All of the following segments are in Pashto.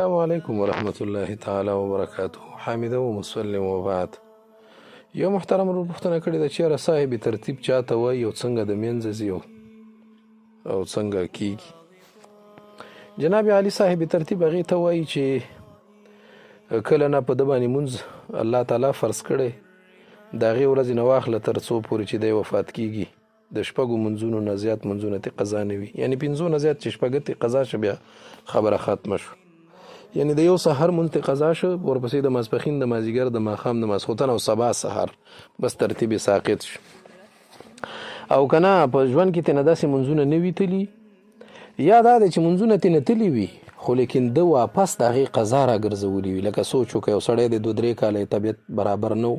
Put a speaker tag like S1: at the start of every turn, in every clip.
S1: السلام علیکم ورحمت الله تعالی وبرکاته. حامده و مسلم وبعد. یو محترم ورور پوښتنه کړې ده چې یاره صاحب ترتیب چاته وایي او څنګه د منځه ځي او څنګه کیږي. جناب علی صاحب ترتیب هغې ته وایي چې کله نه په ده باندې مونځ الله تعالی فرض کړی، د هغې ورځې نه واخله تر څو پورې چې دی وفات کیږي د شپږو منځونو نه زیات منځونه تی قضا نه وي، یعنی پنځو نه زیات چې شپږ تی قضا شو بیا خبره ختمه شو. یعنی د یو سحر مونځ تی قضا شو، ورپسې د ماسپښین، د مازیګر، د ماښام، د ماسخوتن او سبا سحر، بس ترتیب یې ساقط شو. او که نه په ژوند کې ترې نه داسې منځونه نه وي تلي، یا دا دی چې منځونه ترې نه تلي وي خو لیکن ده واپس د هغې قضا راګرځولي وي. لکه سوچ وکړه یو سړی دی 2-3 کاله یې طبیعت برابر نه و،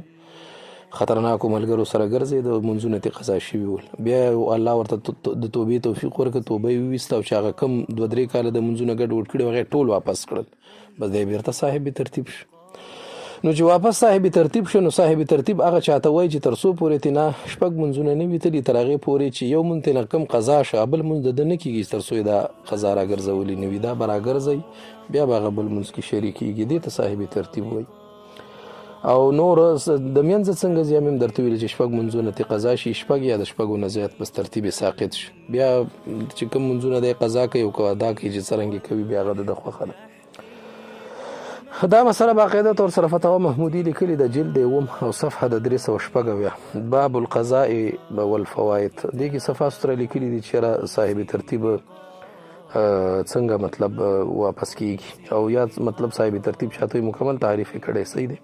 S1: خطرناکو ملګرو سره ګرځېده، منځونه ترې قضا شوي ول، بیا الله ورته د توبې توفیق ورکړ، توبه یې وویسته او چې هغه کم 2-3 کاله د منځونه ګډ وډ کړي هغه یې ټول واپس کړل، بس دی بېرته صاحب ترتیب شو. نو چې واپس صاحب ترتیب شو، نو صاحب ترتیب هغه چاته وایي چې تر څو پورې ترې نه شپږ منځونه نه وي تلي، تر هغې پورې چې یو مونځ ترې نه کم قضا شو، بل مونځ د ده نه کېږي تر څو یې دا قضا راګرځولې نه وي، دا به راګرځوي بیا به هغه بل مونځ کې شریکېږي. دې ته صاحب ترتیب وایي. او نور د منځه څنګه ځي هم درته ویل چې شپږ منځونه ترې قضا شي، شپږ یا د شپږو نه زیات بس ترتیب یې ساقط شي. بیا چې کوم منځونه دی قضا کوي او که ادا کوي چې څرنګه کوي بیا هغه د ده خوښه ده. دا مسله باقاعده طور سره فتاوا محمودي لیکلې ده، جلد اووم او صفحه د 376، باب القضاء والفوائد. دې کې صفحه ستره لیکلي دي چې را صاحب ترتیب څنګه مطلب واپس کیږي، او یا مطلب صاحب ترتیب چاته مکمل تعریف یې کړی، صحیح دی.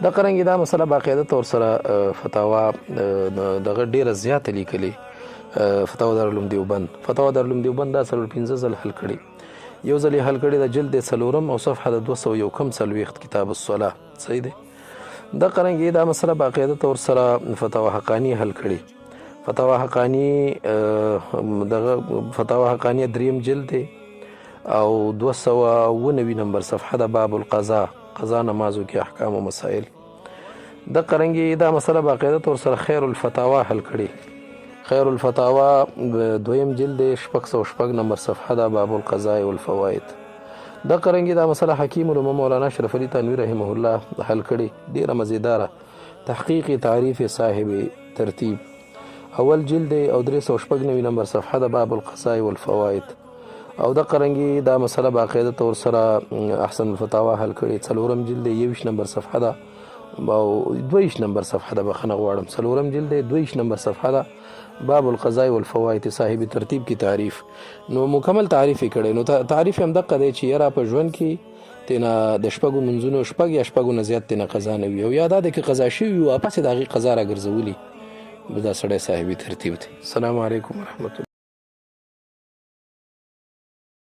S1: د قرنګي دا مسله باقاعده طور سره فتاوا دغه ډیره زیاته لیکلې، فتاوا دارالعلوم دیوبند، فتاوا دارالعلوم دیوبند دا 4-5 ځل حل کړي، یو ځل یې حل کړی د جلد څلورم او صفحه د 241 کتاب الصلاة، صحیح دی. د قرنګي دا مسله باقاعده طور سره فتاوا حقانی حل کړي، فتاوا حقانی دغه فتاوا حقانی دریم جلد دی او 299 نمبر صفحه د باب القضاء، قضا نمازو کې احکام او مسائل. د قرنګي دا مسله باقاعده طور سره خیر الفتاوا حل کړي، خیر الفتاوا دویم جلد دی 606 نمبر صفحه ده باب القضاء والفوائد. د قرنګي دا مسله حکیم الامه مولانا اشرف علي تنوي رحمه الله حل کړي، ډیره مزیداره تحقیق تعریف صاحب ترتیب، اول جلد دی او 396 نمبر صفحه ده باب القضاء والفوائد. او د قرنګي دا مسله باقاعده طور سره احسن الفتاوا حل کړي، څلورم جلد دی 21 نمبر صفحه ده او 22 نمبر صفحه ده، بخښنه غواړم، څلورم جلد دی 22 نمبر صفحه ده باب القضاء والفوائد صاحب ترتیب کی تعریف. نو مکمل تعریف یې کړی، نو تعریف هم دقه دی چې یاره په ژوند کې تینا د شپږو منځونو شپږ یا شپږو نه زیات تینا قضا نه وي، او یا دا دی که قضا شوي وي واپس یې د هغې قضا راګرځولي، دا سړی صاحب ترتیب دی. السلام علیکم ورحمت الله.